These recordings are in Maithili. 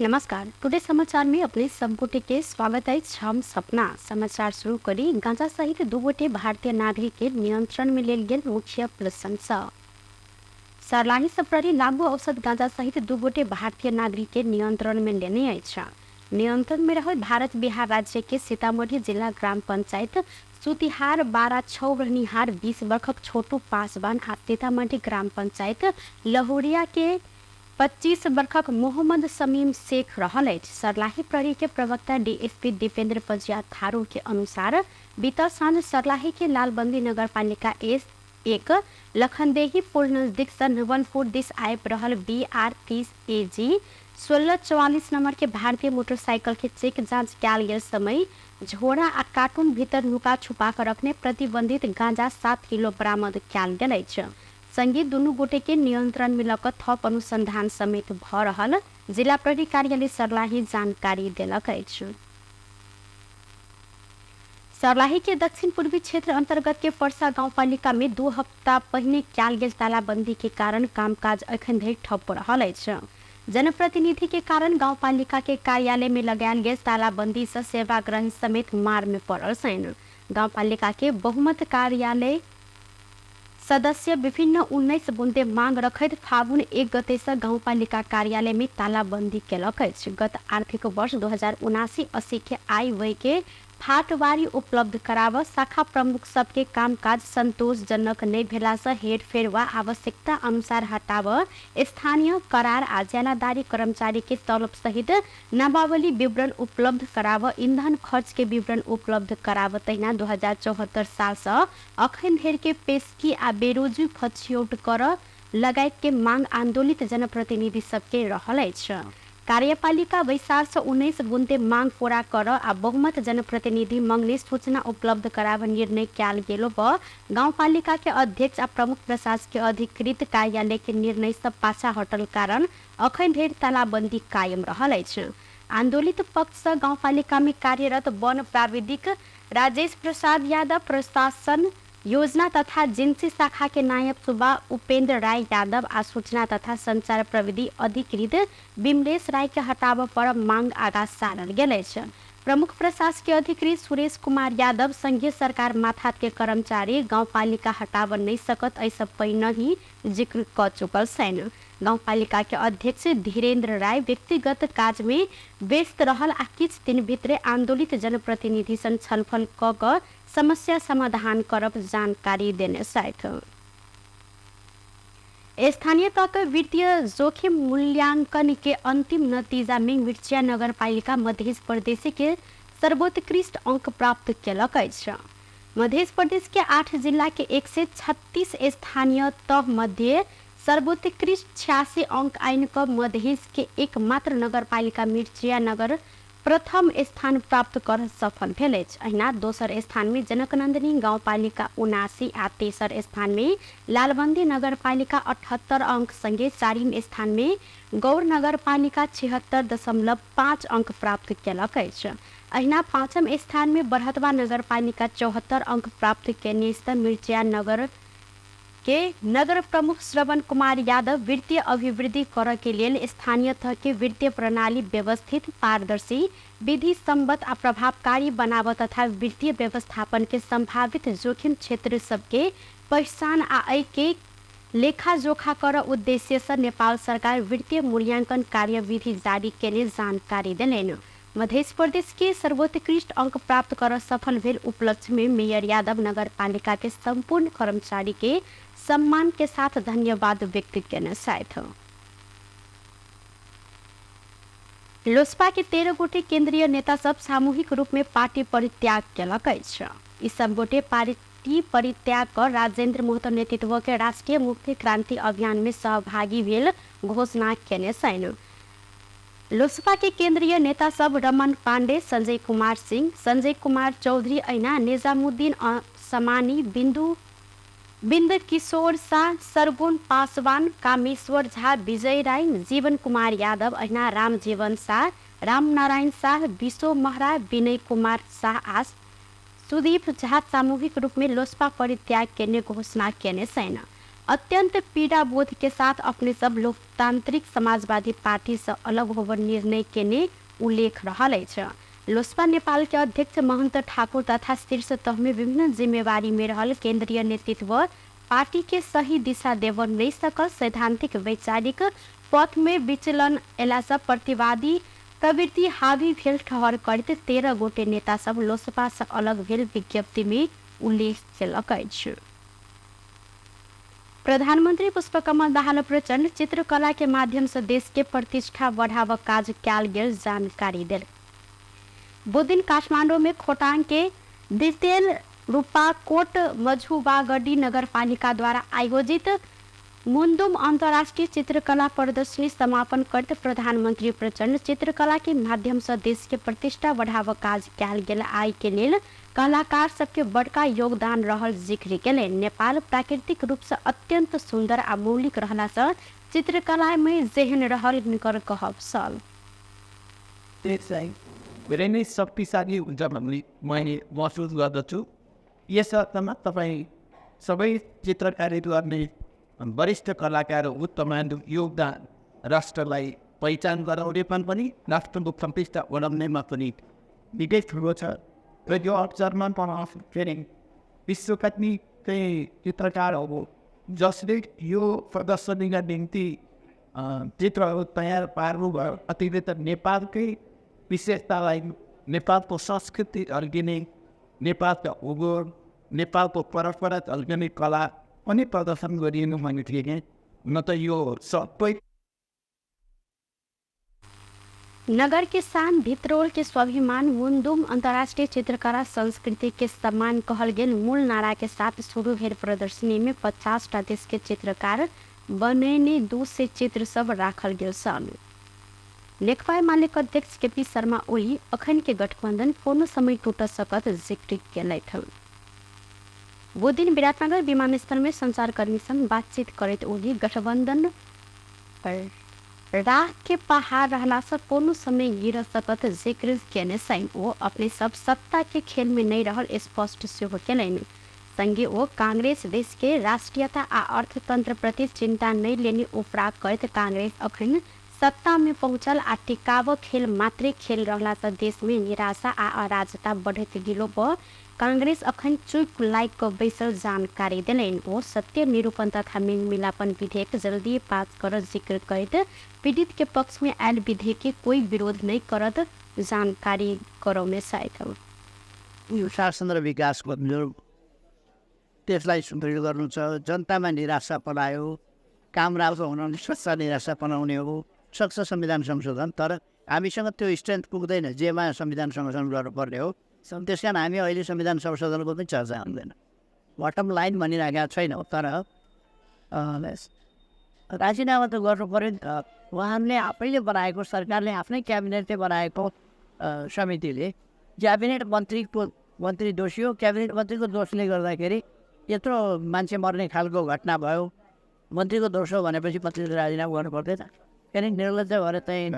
नमस्कार, टुडे समाचार में अपने सब गोटे के स्वागत अछि। हम सपना। समाचार शुरू करी गांजा सहित दू गोटे भारतीय नागरिक के नियंत्रण में लेल गेल मुख्य प्रसंग सँ। सर्लाही सँ प्रहरी लागू औषध गांजा सहित दू गोटे भारतीय नागरिक के नियंत्रण में लेने अछि। नियंत्रण में रहल भारत बिहार राज्य के सीतामढ़ी जिला ग्राम पंचायत सुतिहार 12 छौ रहनिहार 20 वर्षक छोटू पासवान आ सीतामढ़ी ग्राम पंचायत लहुरिया के 25 बरखक मोहम्मद शमीम शेख रहल अछि। सर्लाही प्रहरी के प्रवक्ता डीएसपी दीपेंद्र पजिया थारू के अनुसार बीतल साँझ सर्लाही के लालबंदी नगरपालिका एस 1 लखनदेही पुल नजदीक सँ नवलपुर दिस आबि रहल बी आर 30 ए जी 1644 नंबर के भारतीय मोटरसाइकिल के चेक जांच कयल गेल समय झोरा आ कार्टून भीतर नुका छुपा कऽ रखने प्रतिबंधित गांजा 7 किलो बरामद कयल गेल अछि। संगे दुनू गोटेके नियन्त्रणमे लऽ कऽ थप अनुसन्धान समेत भऽ रहल जिला प्रहरी कार्यालय सर्लाही जानकारी देलक अछि। सर्लाही के दक्षिण पूर्वी क्षेत्र अंतर्गत के परसा गाउँपालिका में 2 हप्ता पहिने कयल गेल तालाबंदी के कारण कामकाज एखन धरि ठप्प रहल अछि। जनप्रतिनिधि के कारण गाउँपालिका के कार्यालय में लगायल गेल तालाबंदी से सेवाग्रही समेत मार में पड़ल छनि। गाउँपालिका के बहुमत कार्यालय सदस्य विभिन्न 19 बुंदे मांग रखैत फागुन 1 गते सँ गाउँपालिका कार्यालय में तालाबंदी केलक अछि। गत आर्थिक वर्ष 2079-80 के आय व्यय के फाटवारी उपलब्ध कराब, शाखा प्रमुख सबके कामकाज संतोषजनक नहि भेला सँ हेरफेर वा आवश्यकता अनुसार हटाब, स्थानीय करार आ ज्यालादारी कर्मचारी के तलब सहित नामावली विवरण उपलब्ध कराब, ईंधन खर्च के विवरण उपलब्ध कराब, तहिना 2074 साल सँ अखन धरि के पेशकी आ बेरोजी फछ्यौट कर लगायत के मांग आंदोलित जनप्रतिनिधि सबके रहल अछि। कार्यपालिका बैसार सँ 19 बुंदे मांग पूरा कर आ बहुमत जनप्रतिनिधि मंगने सूचना उपलब्ध कराब निर्णय कयल गेलो ब गाउँपालिका के अध्यक्ष आ प्रमुख प्रशासकीय अधिकृत कार्यालय के निर्णय सँ पाछा हटल कारण अखन धरि तालाबंदी कायम रहल अछि। आंदोलित पक्ष सँ गाउँपालिका में कार्यरत वन प्राविधिक राजेश प्रसाद यादव, प्रशासन योजना तथा जिन्सी शाखा के नायब सुबा उपेंद्र राय यादव आ सूचना तथा संचार प्रविधि अधिकृत विमलेश राय के हटाबऽ पर मांग आगा सारल गेल अछि। प्रमुख प्रशासकीय अधिकृत सुरेश कुमार यादव संघीय सरकार माथात के कर्मचारी गाउँपालिका हटाबऽ नहि सकत एहि सँ पहिनहि जिक्र कऽ चुकल छनि। गाउँपालिका के अध्यक्ष धीरेन्द्र राय व्यक्तिगत काज में व्यस्त रहल आ किछ दिन भित्रे आन्दोलित जनप्रतिनिधि सन छलफल कऽ कऽ समस्या समाधान करब जानकारी देने छथि। स्थानीय तहके वित्तीय जोखिम मूल्यांकन के अंतिम नतीजा में मिर्चिया नगरपालिका मध्य प्रदेश के सर्वोत्कृष्ट अंक प्राप्त केलक अछि। मध्य प्रदेश के 8 जिला के 136 स्थानीय तह मध्ये सर्वोत्कृष्ट 86 अंक आइन क मधेश के एकमात्र नगरपालिका मिर्चिया नगर प्रथम स्थान प्राप्त कर सफल भेल अछि। अहिना दोसर स्थान में जनकनंदिनी गाउँपालिका 79 आ तेसर स्थान में लालबंदी नगरपालिका 78 अंक संगे चारिम स्थान में गौर नगरपालिका 76.5 अंक प्राप्त केलक अछि। अहिना पाँचम स्थान में बरहतवा नगरपालिका 74 अंक प्राप्त केने अछि। मिर्चिया नगर के नगर प्रमुख श्रवण कुमार यादव वित्तीय अभिवृद्धि करऽ के लेल स्थानीय तह के वित्तीय प्रणाली व्यवस्थित, पारदर्शी, विधि सम्मत आ प्रभावकारी बनाबऽ तथा वित्तीय व्यवस्थापन के संभावित जोखिम क्षेत्र सबके पहिचान आ एहि के लेखाजोखा करऽ उद्देश्य सँ नेपाल सरकार वित्तीय मूल्यांकन कार्यविधि जारी केने जानकारी देलनि। मध्य प्रदेश के सर्वोत्कृष्ट अंक प्राप्त कर सफल भेल उपलक्ष्य में मेयर यादव नगरपालिका के संपूर्ण कर्मचारी के सम्मान के साथ धन्यवाद व्यक्त केने छथि। लोजपा के 13 गोटे केंद्रीय नेता सब सामूहिक रूप में पार्टी परित्याग केलक अछि। ई सब गोटे पार्टी परित्याग कर राजेंद्र महतो नेतृत्व के राष्ट्रीय मुक्ति क्रांति अभियान में सहभागी भेल घोषणा केने छनि। लोजपा के केंद्रीय नेता सब रमन पांडे, संजय कुमार सिंह, संजय कुमार चौधरी अहिना निजामुद्दीन समानी, बिंदु बिंद किशोर शाह, सरगुण पासवान, कामेश्वर झा, विजय राय, जीवन कुमार यादव अहिना रामजीवन शाह, रामनारायण शाह, विशो महरा, विनय कुमार शाह आ सुदीप झा सामूहिक रूप में लोजपा परित्याग केने घोषणा केने छनि। अत्यंत पीड़ा बोध के साथ अपने सब लोकतांत्रिक समाजवादी पार्टी से अलग होबर निर्णय केने उल्लेख रहल अछि। लोसपा नेपाल के अध्यक्ष महन्त ठाकुर तथा शीर्ष तह में विभिन्न जिम्मेवारी में रहल केंद्रीय नेतृत्व पार्टी के सही दिशा देव नहीं सकल, सैद्धांतिक वैचारिक पथ में विचलन एला से प्रतिवादी प्रवृत्ति हावी भेल ठहर करैत 13 गोटे नेता सब लोसपा से अलग भेल विज्ञप्ति में उल्लेख केलक अछि। प्रधानमंत्री पुष्पकमल दाहाल प्रचण्ड चित्रकला के माध्यम से देश के प्रतिष्ठा बढ़ाव काज कयल गेल जानकारी देल। बुधदिन काठमांडू में खोटांग के द्वितीय रूपाकोट मझुबागडी नगरपालिका द्वारा आयोजित मुन्दुम अंतर्राष्ट्रीय चित्रकला प्रदर्शनी समापन करते प्रधानमंत्री प्रचण्ड चित्रकला के माध्यम से देश के प्रतिष्ठा बढ़ाव काज कयल गेल आय के लेल कलाकार सबके बड़का योगदान रहल जिक्र केलनि। नेपाल प्राकृतिक रूप से अत्यंत सुंदर आ मौलिक रहला से चित्रकला में जेहन रहल हिनकर कहब छल। धेरै नै शक्तिशाली हुन्छ भन्ने मैले महसुस गर्दछु। यस अर्थमा तपाईँ सबै चित्रकारी गर्ने वरिष्ठ कलाकारहरू तपाईँको योगदान राष्ट्रलाई पहिचान गराउनेमा पनि, राष्ट्रको प्रतिष्ठा बढाउनेमा पनि निकै ठुलो छ। र यो अवसरमा फेरि विश्वका चाहिँ चित्रकारहरू जसले यो प्रदर्शनीका निम्ति चित्रहरू तयार पार्नुभयो, अतिरिक्त नेपालकै विशेषतालाई, नेपालको संस्कृति झल्किने, नेपालको भूगोल, नेपालको परम्परा झल्किने कला पनि प्रदर्शन गरिएन भने थिएँ न त यो सबै। नगर के शान भित्रोल के स्वाभिमान मुन्दुम अंतर्राष्ट्रीय चित्रकला संस्कृति के सम्मान कहल गेल मूल नारा के साथ शुरू भेल प्रदर्शनी में 50 टा देश के चित्रकार बनेने 200 चित्र सब राखल गेल छल। नेकपा एमाले अध्यक्ष केपी शर्मा ओली अखन के गठबंधन कोनो समय टूट सकत जिक्र केलथि। वो दिन विराटनगर विमानस्थल में संचारकर्मी संग बातचीत करैत ओली गठबंधन पर राह के पहाड़ रहला से कोनो समय गिर सकत जिक्र केने छनि। ओ अपने सब सत्ता के खेल में नहीं रहल स्पष्ट सेहो केलनि। संगे ओ कांग्रेस देश के राष्ट्रीयता आ अर्थतंत्र प्रति चिंता नहीं लेने उपराग करैत कांग्रेस अखन सत्ता में पहुंचल आ टिकाव खेल मात्रे खेल रहला से देश में निराशा आ अराजकता बढ़ैत गेलो पर कांग्रेस अखन चुप लाइक क बैसल जानकारी देलनि। ओ सत्य निरूपण तथा मेलमिलापन विधेयक जल्दी पास कर जिक्र करैत पीड़ित के पक्ष में आयल विधेयक के कोई विरोध नहीं करत जानकारी करौने छथि। यो शासन र विकास कमजोर, त्यसलाई सुदृढ गर्नु छ। जनतामा निराशा पलायो, काम राम्रो हुन सक्छ, निराशा पलाउने हो, सक्छ संविधान संशोधन, तर हामीसँग त्यो स्ट्रेन्थ पुग्दैन जेमा संविधान संशोधन गर्नुपर्ने हो। त्यस कारण हामी अहिले संविधान संशोधनको पनि चर्चा हुँदैन। बटम लाइन भनिराखेका छैनौँ, तर राजीनामा त गर्नु पऱ्यो नि त। उहाँहरूले आफैले बनाएको, सरकारले आफ्नै क्याबिनेटले बनाएको समितिले क्याबिनेट मन्त्रीको मन्त्री दोषी हो, क्याबिनेट मन्त्रीको दोषले गर्दाखेरि यत्रो मान्छे मर्ने खालको घटना भयो, मन्त्रीको दोष हो भनेपछि मन्त्रीले राजीनामा गर्नु पर्दैन। किनकि निर्लज्ज भएर चाहिँ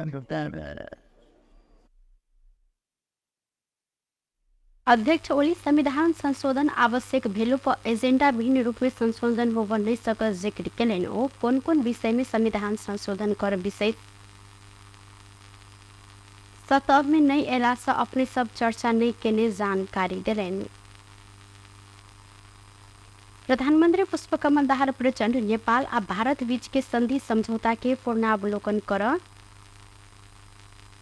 अध्यक्ष ओली संविधान संशोधन आवश्यक भेलो पर एजेंडा विहीन रूप में संशोधन होब नहीं सकल जिक्र केलनि। ओ कोन कोन विषय में संविधान संशोधन कर विषय सतह में नहीं एला से अपने सब चर्चा नहीं केने जानकारी देलनि। प्रधानमंत्री पुष्पकमल दाहाल प्रचण्ड नेपाल आ भारत बीच के संधि समझौता के पूर्णावलोकन कर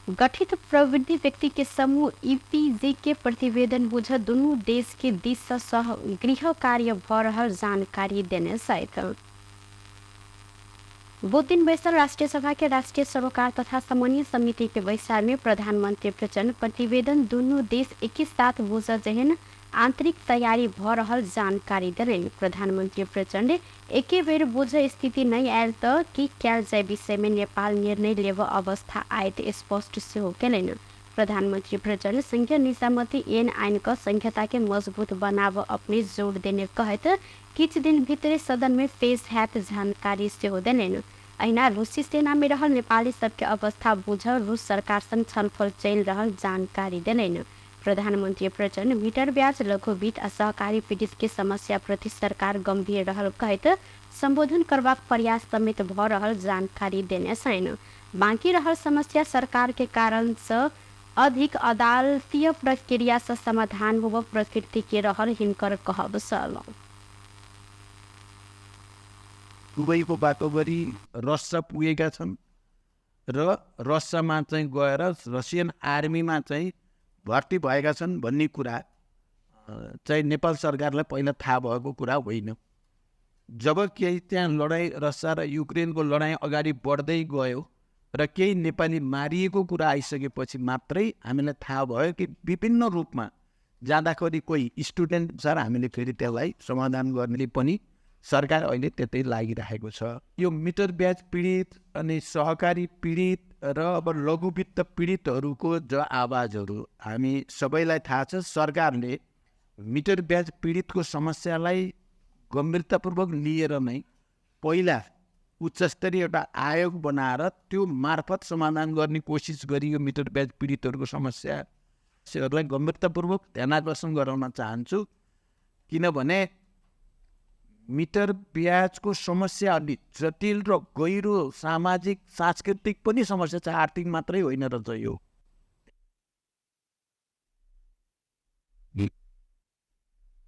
गठित प्रवृत्ति व्यक्ति के समूह ईपीजे के प्रतिवेदन बुझ दुनू देश के दिस से सह गृह कार्य भ रहल जानकारी देने छथि। बुध दिन बैसल राष्ट्रीय सभा के राष्ट्रीय सरोकार तथा समन्वय समिति के बैसार में प्रधानमंत्री प्रचण्ड प्रतिवेदन दुनू देश एक साथ बुझ जेहन आंतरिक तैयारी भ रहल जानकारी देलनि। प्रधानमंत्री प्रचण्ड एके बेर बुझ स्थिति नहीं आयल त की कयल जाय विषय में नेपाल निर्णय लेब अवस्था आयत स्पष्ट सेहो केलनि। प्रधानमंत्री प्रचण्ड संघीय निजामती ऐन आइन क संहिता के मजबूत बनाब अपने जोड़ देने कहैत किछु दिन भीतरे सदन में पेश हैत जानकारी सेहो देलनि। अहिना रूसी सेना में रहल नेपाली सबके अवस्था बुझ रूस सरकार संग छलफल चलि रहल जानकारी देलनि। प्रधानमन्त्री प्रचण्ड मीटर ब्याज, लघुवित्त आ सहकारी पीड़ित के समस्या प्रति सरकार गंभीर रहल कहैत संबोधन करबाक प्रयास समेत भ रहल जानकारी देने छनि। बाँकी रहल समस्या सरकार के कारण से अधिक अदालतीय प्रक्रिया से समाधान होब प्रकृति के रहल हिनकर कहब छल। दुबईको बाटो गरी रसिया पुगेका छन् र रसियामा चाहिँ गएर रसियन आर्मीमा चाहिँ भर्ती भएका छन् भन्ने कुरा चाहिँ नेपाल सरकारलाई पहिला थाहा भएको कुरा होइन। जब केही त्यहाँ लडाइँ रसिया र युक्रेनको लडाइँ अगाडि बढ्दै गयो र केही नेपाली मारिएको कुरा आइसकेपछि मात्रै हामीलाई थाहा भयो कि विभिन्न रूपमा जाँदाखेरि कोही स्टुडेन्ट छ र हामीले फेरि त्यसलाई समाधान गर्ने पनि सरकार अहिले त्यतै लागिरहेको छ। यो मिटर ब्याज पीडित अनि सहकारी पीडित र अब लघुवित्त पीडितहरूको जो आवाजहरू हामी सबैलाई थाहा छ, सरकारले मिटर ब्याज पीडितको समस्यालाई गम्भीरतापूर्वक लिएर नै पहिला उच्चस्तरीय एउटा आयोग बनाएर त्यो मार्फत समाधान गर्ने कोसिस गरियो। मिटर ब्याज पीडितहरूको समस्याहरूलाई गम्भीरतापूर्वक ध्यानाकर्षण गराउन चाहन्छु, किनभने मिटर ब्याजको समस्या अलि जटिल र गहिरो सामाजिक सांस्कृतिक पनि समस्या छ, आर्थिक मात्रै होइन रहेछ यो।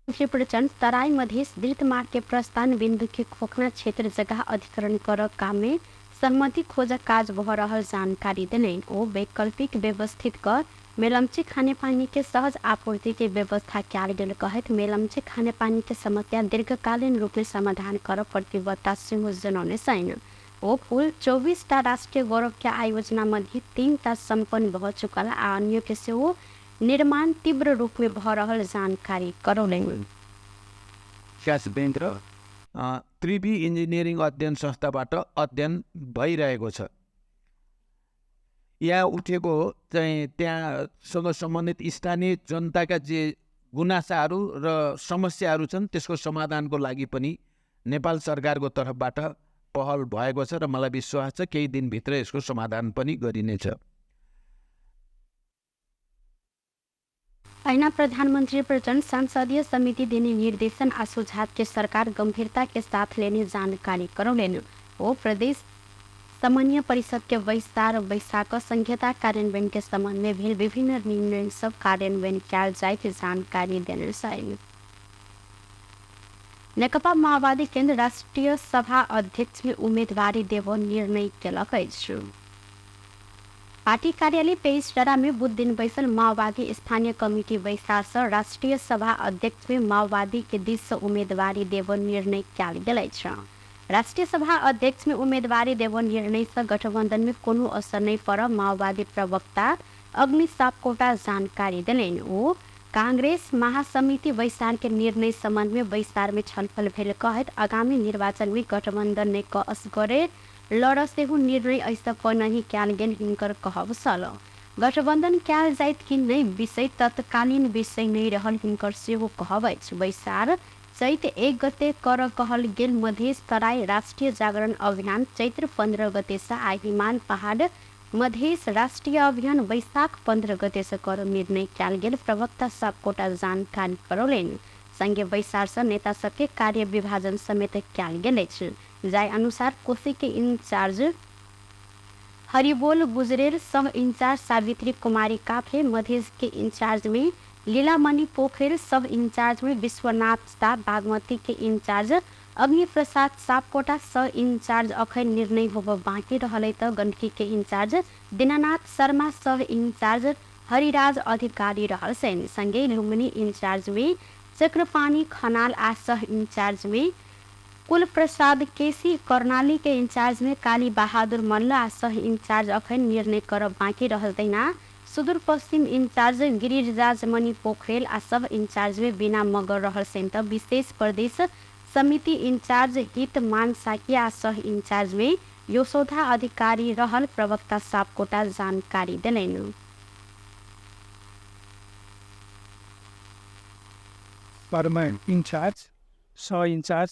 प्रचण्ड तराई मधेस द्रुत मार्ग के प्रस्थान बिंदु के खोखना क्षेत्र जगह अधिग्रहण कर काम में सहमति खोज काज भ रहल जानकारी देने। ओ वैकल्पिक व्यवस्थित कर मेलम्ची खानेपानी के सहज आपूर्ति के व्यवस्था कयल गेल कहैत मेलम्ची खानेपानी के समस्या दीर्घकालीन रूप में समाधान कर प्रतिबद्धता सेहो जनौने छनि। ओ कुल 24 टा राष्ट्रिय गौरव के आयोजना मध्ये 3 टा सम्पन्न भ चुकल आ अन्य के सेहो निर्माण तीव्र रूप में भ रहल जानकारी करौलनि। विकास बैंक र त्रिवी इन्जिनियरिङ अध्ययन संस्थाबाट अध्ययन भइरहेको छ। यहाँ उठेको चाहिँ त्यहाँसँग सम्बन्धित स्थानीय जनताका जे गुनासाहरू र समस्याहरू छन् त्यसको समाधानको लागि पनि नेपाल सरकारको तर्फबाट पहल भएको छ र मलाई विश्वास छ केही दिनभित्र यसको समाधान पनि गरिनेछ। ऐना प्रधानमन्त्री प्रचण्ड संसदीय समिति दिने निर्देशन आ सुझाव के सरकार गंभीरता के साथ लेने जानकारी करौलनि। ओ प्रदेश सामान्य परिषद के बैसार बैसाख संघीयता कार्यान्वयन के संबंध में भेल विभिन्न निर्णय सब कार्यान्वयन कयल जाय के जानकारी देने छनि। नेकपा माओवादी केन्द्र राष्ट्रिय सभा अध्यक्ष में उम्मेदवारी देब निर्णय केलक अछि। पार्टी कार्यालय पेरिसडाँडा में बुध दिन बैसल माओवादी स्थानीय कमिटी बैसार से राष्ट्रिय सभा अध्यक्ष में माओवादी के दिस से उम्मेदवारी देब निर्णय कयल गेल अछि। राष्ट्रिय सभा अध्यक्ष में उम्मेदवारी देब निर्णय से गठबंधन में कोनो असर नहीं पड़ माओवादी प्रवक्ता अग्नि सापकोटा जानकारी देलनि। ओ कांग्रेस महासमिति बैसार के निर्णय संबंध में बैसार में छलफल भेल कहैत आगामी निर्वाचन में गठबंधन ने असगरे लड़ सेहो निर्णय ऐसा पहिनहि कयल गेल हिनकर कहब छल। गठबंधन कयल जाइत कि नहि विषय तत्कालीन विषय नहि रहल हिनकर सेहो कहब अछि। बैसार चैत 1 गते कर कहल गेल मधेस तराई राष्ट्रिय जागरण अभियान चैत्र 15 गते से आ हिमाल पहाड़ मधेस राष्ट्रिय अभियान वैशाख 15 गते से कर निर्णय कयल गेल प्रवक्ता सापकोटा जानकारी करौलनि। संगे बैसार से नेता सबके कार्य विभाजन समेत कयल गेल अछि। जाय अनुसार कोसी के इंचार्ज हरिबोल गुजरेल, सह इंचार्ज सावित्री कुमारी काफले, मधेस के इंचार्ज में लीलामणि पोखरेल, सब इंचार्ज में विश्वनाथ शाह, बागमती के इंचार्ज अग्नि प्रसाद सापकोटा, सह इंचार्ज अखन निर्णय होब बाँकी रहलै त गण्डकी के इंचार्ज दीनानाथ शर्मा, सह इंचार्ज हरिराज अधिकारी रहल छनि। संगे लुम्बिनी इंचार्ज में चक्रपाणी खनाल आ सह इंचार्ज में कुल प्रसाद केसी, कर्णाली के इंचार्ज में काली बहादुर मल्ल आ सह इंचार्ज अखन निर्णय करब बाँकी रहल तहिना सुदूरपश्चिम इंचार्ज गिरिराज मणि पोखरेल आ सब इंचार्ज में बिना मगर रहल छनि त विशेष प्रदेश समिति इंचार्ज हित मान साकिया आ सह इंचार्ज में यशोधा अधिकारी रहल प्रवक्ता सापकोटा जानकारी देलनि। इंचार्ज, सह इंचार्ज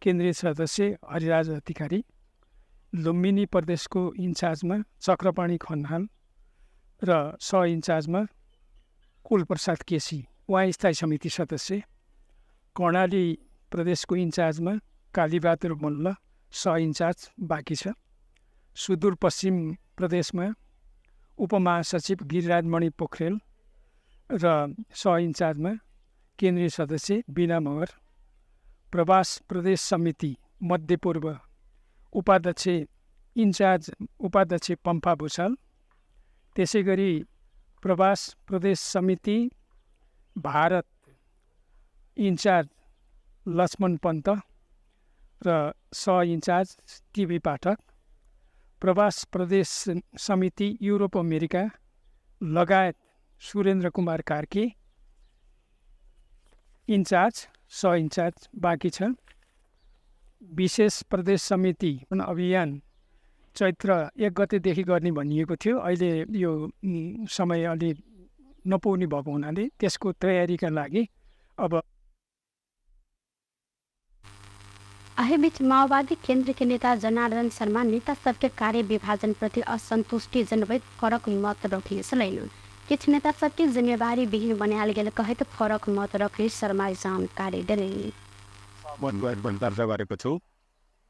केन्द्रीय सदस्य हरिराज अधिकारी, लुम्बिनी प्रदेशको इन्चार्जमा चक्रपाणी खनाल र सह इन्चार्जमा कुलप्रसाद केसी, उहाँ स्थायी समिति सदस्य। कर्णाली प्रदेशको इन्चार्जमा कालीबहादुर मल्ल सह इन्चार्ज बाँकी छ। सुदूरपश्चिम प्रदेशमा उपमहासचिव गिरिराजमणि पोखरेल र सह इन्चार्जमा केन्द्रीय सदस्य बिना मगर। प्रवास प्रदेश समिति मध्यपूर्व उपाध्यक्ष इन्चार्ज उपाध्यक्ष पम्फा भूषाल। त्यसै गरी प्रवास प्रदेश समिति भारत इन्चार्ज लक्ष्मण पन्त र सह इन्चार्ज टिभी पाठक। प्रवास प्रदेश समिति युरोप अमेरिका लगायत सुरेन्द्र कुमार कार्की इन्चार्ज सह इन्चार्ज बाँकी छ। विशेष प्रदेश समिति अभियान चैत्र 1 गतेदेखि गर्ने भनिएको थियो। अहिले यो समय अलि नपुग्ने भएको हुनाले त्यसको तयारीका लागि अब एहिबीच माओवादी केन्द्र के नेता जनार्दन शर्मा नेता सबके कार्य विभाजन प्रति असंतुष्टि जनबैत फरक मत रखने छलनि। किछु नेता सबके जिम्मेवारी विहीन बनायल गेल कहैत फरक मत रखने शर्मा जानकारी देलनि। गरेको छु।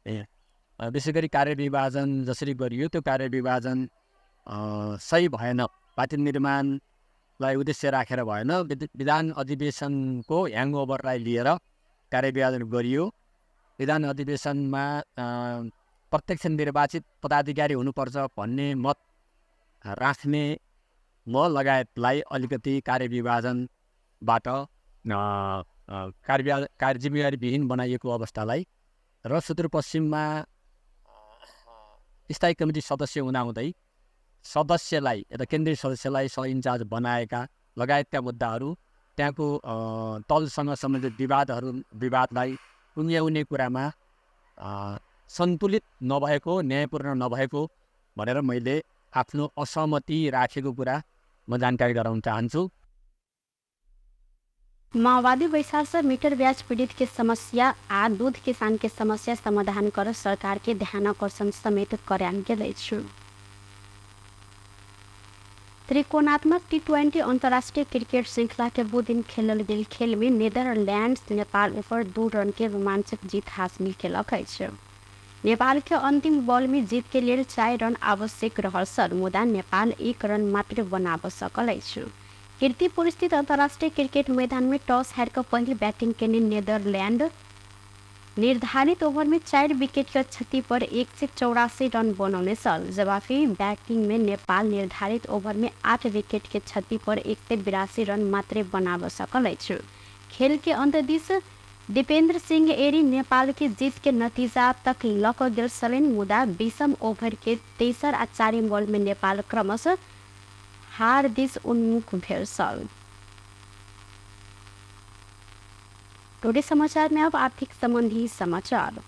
ए विशेष गरी कार्य विभाजन जसरी गरियो त्यो कार्य विभाजन सही भएन। पार्टी निर्माणलाई उद्देश्य राखेर भएन, विधान अधिवेशनको ह्याङओभरलाई लिएर कार्य विभाजन गरियो। विधान अधिवेशनमा प्रत्यक्ष निर्वाचित पदाधिकारी हुनुपर्छ भन्ने मत राख्ने म लगायतलाई अलिकति कार्य विभाजनबाट कार्य जिम्मेवारी विहीन बनाइएको अवस्थालाई र सुदूरपश्चिममा स्थायी कमिटी सदस्य हुँदाहुँदै सदस्यलाई यता केन्द्रीय सदस्यलाई सह इन्चार्ज बनाएका लगायतका मुद्दाहरू, त्यहाँको तलसँग सम्बन्धित विवादलाई टुङ्ग्याउने कुरामा सन्तुलित नभएको, न्यायपूर्ण नभएको भनेर मैले आफ्नो असहमति राखेको कुरा म जानकारी गराउन चाहन्छु। माओवादी बैसार से मीटर ब्याज पीड़ित के समस्या आ दूध किसान के समस्या समाधान कर सरकार के ध्यानाकर्षण समेत करायल गेल अछि। त्रिकोणात्मक T20 अंतर्राष्ट्रीय क्रिकेट श्रृंखला के बुध दिन खेलल गेल खेल में नीदरलैंड्स नेपाल ऊपर 2 रन के रोमांचक जीत हासिल केलक अछि। नेपाल के अंतिम बॉल में जीत के लेल 4 रन आवश्यक रहल छल, मुदा नेपाल 1 रन मात्र बनाब सकल अछि। कीर्तिपुर स्थित अंतर्राष्ट्रीय क्रिकेट मैदान में टॉस हार पहले बैटिंग केने नीदरलैंड निर्धारित ओवर में 4 विकेट के क्षति पर 184 रन बनौने छल। जवाफी बैटिंग में नेपाल निर्धारित ओवर में 8 विकेट के क्षति पर 182 रन मात्रै बनाब सकल अछि। खेल के अंत दिस दीपेंद्र सिंह एरी नेपाल के जीत के नतीजा तक लक गेल छलनि, मुदा 20 ओभर के तेसर आ चारिम बॉल में नेपाल क्रमशः हार दिस उन्मुख भेल छल। टुडे समाचार में अब आर्थिक संबंधी समाचार।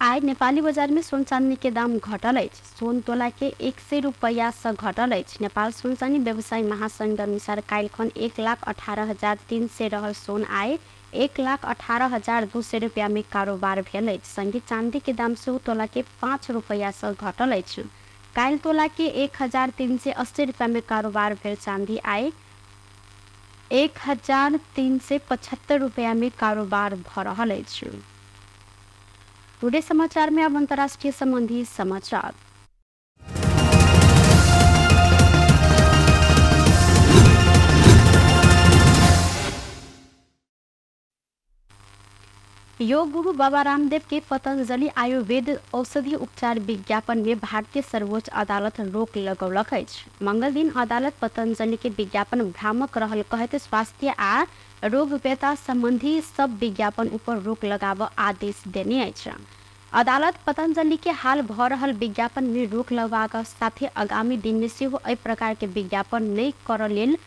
आइ नेपाली बजार में सोन चांदी के दाम घटल अछि। सोन तोला के 100 रुपैया से घटल अछि। नेपाल सोन चांदी व्यवसायी महासंघ अनुसार काल्हिखन 1,18,300 रहल सोन आइ 1,18,200 रुपैया में कारोबार भेल अछि। संगे चांदी के दाम सेहो तोला के 5 रुपैया से घटल अछि। काल्हि तोला के 1,380 रुपैया में कारोबार भेल चांदी आइ 1,375 रुपैया में कारोबार भ रहल अछि। टुडे समाचार में अब अंतर्राष्ट्रीय संबंधी समाचार। योग गुरु बाबा रामदेव के पतंजलि आयुर्वेद औषधि उपचार विज्ञापन में भारतीय सर्वोच्च अदालत रोक लगौलक अछि। मंगल दिन अदालत पतंजलि के विज्ञापन भ्रामक रहल कहैत स्वास्थ्य आ रोग व्यथा संबंधी सब विज्ञापन ऊपर रोक लगाब आदेश देने अछि। अदालत पतंजलि के हाल भ रहल विज्ञापन में रोक लगबाक साथे आगामी दिन में सेहो एहि प्रकार के विज्ञापन नहि करऽ लेल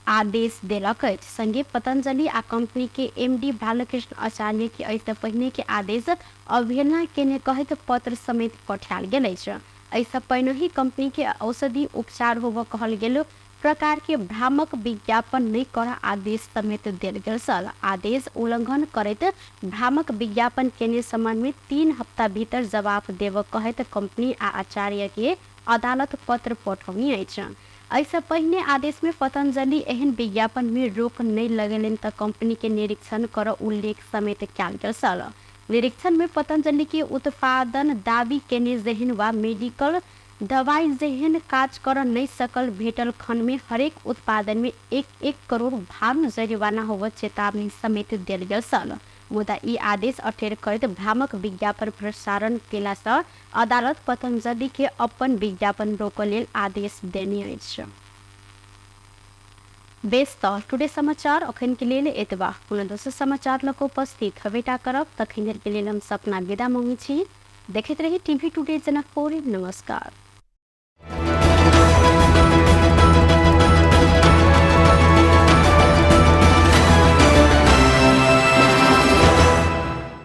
आदेश देलक अछि। संगे पतंजलि आ कंपनी के एमडी बालकृष्ण आचार्य के एहिसँ पहिने के आदेश अवहेलना केने कहैत पत्र समेत पठायल गेल अछि। एहिसँ पहिनहि कंपनी के औषधि उपचार होबऽ कहल गेल प्रकार के भ्रामक विज्ञापन नहि कर आदेश समेत देल गेल छल। आदेश उल्लंघन करैत भ्रामक विज्ञापन केने संबंध में 3 हप्ता भीतर जवाब देब कहैत कंपनी आ आचार्य के अदालत पत्र पठौनी अछि। एहिसँ पहिने आदेश में पतंजलि एहन विज्ञापन में रोक नहि लगेलनि तऽ कंपनी के निरीक्षण कर उल्लेख समेत कयल गेल छल। निरीक्षण में पतंजलि के उत्पादन दावी केने जेहन वा मेडिकल दवाई जेहन काज कर नहि सकल भेटल खन में हरेक उत्पादन में 1-1 करोड़ भारू जरिवाना होब चेतावनी समेत देल गेल छल। मुदा ई आदेश अटेर करैत भ्रामक विज्ञापन प्रसारण केलासँ अदालत पतंजलि के अपन विज्ञापन रोकऽ लेल आदेश देने अछि। बेस तऽ टुडे समाचार अखन के लेल एतबा। पुनः दोसर समाचार लऽ कऽ उपस्थित हबेटा करब। तखन के लेल हम सपना विदा मांगै छी। देखैत रही टीवी टुडे जनकपुर। नमस्कार।